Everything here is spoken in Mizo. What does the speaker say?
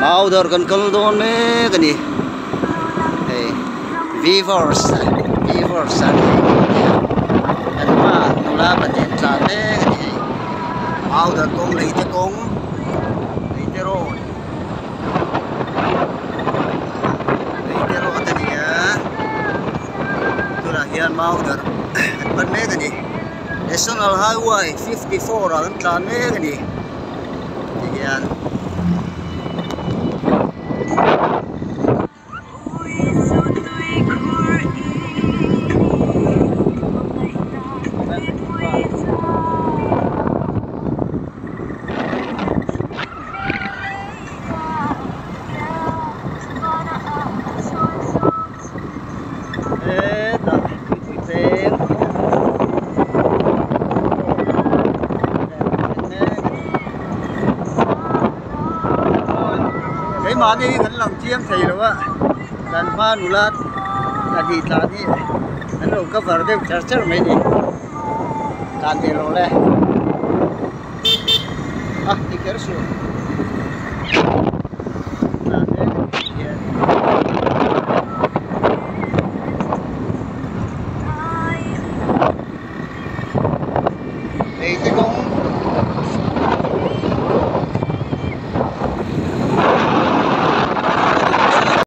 Mau dawr kan kal dawn mek a ni hei weavers weavers a ni kan hmaah nula pahnih an tlan mek a ni hei mau dawr kawng lei te kawng lei te road lei te road a ni a tunah hian mau dawr an pan mek a ni national highway 54 ah an tlan mek a ni. Ti hian hetah tuipui peng Keimahni hi kan lang chiang thei lo a, kan hma nula pahnih tlan hi an lo cover deuh char char mai a ni. Tlan ve rawh le. A ti kher suh.